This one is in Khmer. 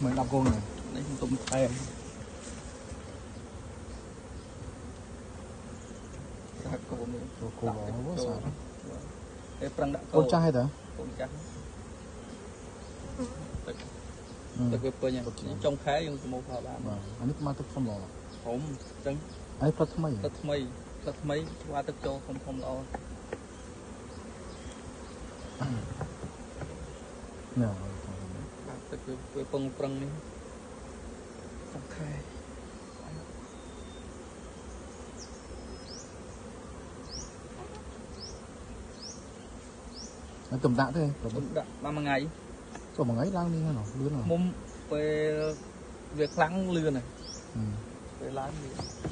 មិន10គោនេះ នេះទុំថែមសហគមន៍នេះ គោល្អស្អាត ពេលប្រឹងដាក់ កូនចាស់ហេតុ កូនចាស់ទឹកទឹកវាពេញចុងខែយើងប្រមូលផលបាន បាទអានេះមកទឹកធំល្អ ធំអញ្ចឹង ហើយផ្លិតថ្មី ផ្លិតថ្មីផ្លិតថ្មីឆ្វាទឹកចូលធំធំល្អ ណែ បាទទឹកវាពងប្រឹងនេះចុងខែ ហើយទំដាក់ទេ ទំដាក់បានមួយថ្ងៃ ចុះមួយថ្ងៃឡើងនេះហ្នឹងលឿន មុំពេលវាខ្លាំងលឿនហើយពេលឡើងលឿន។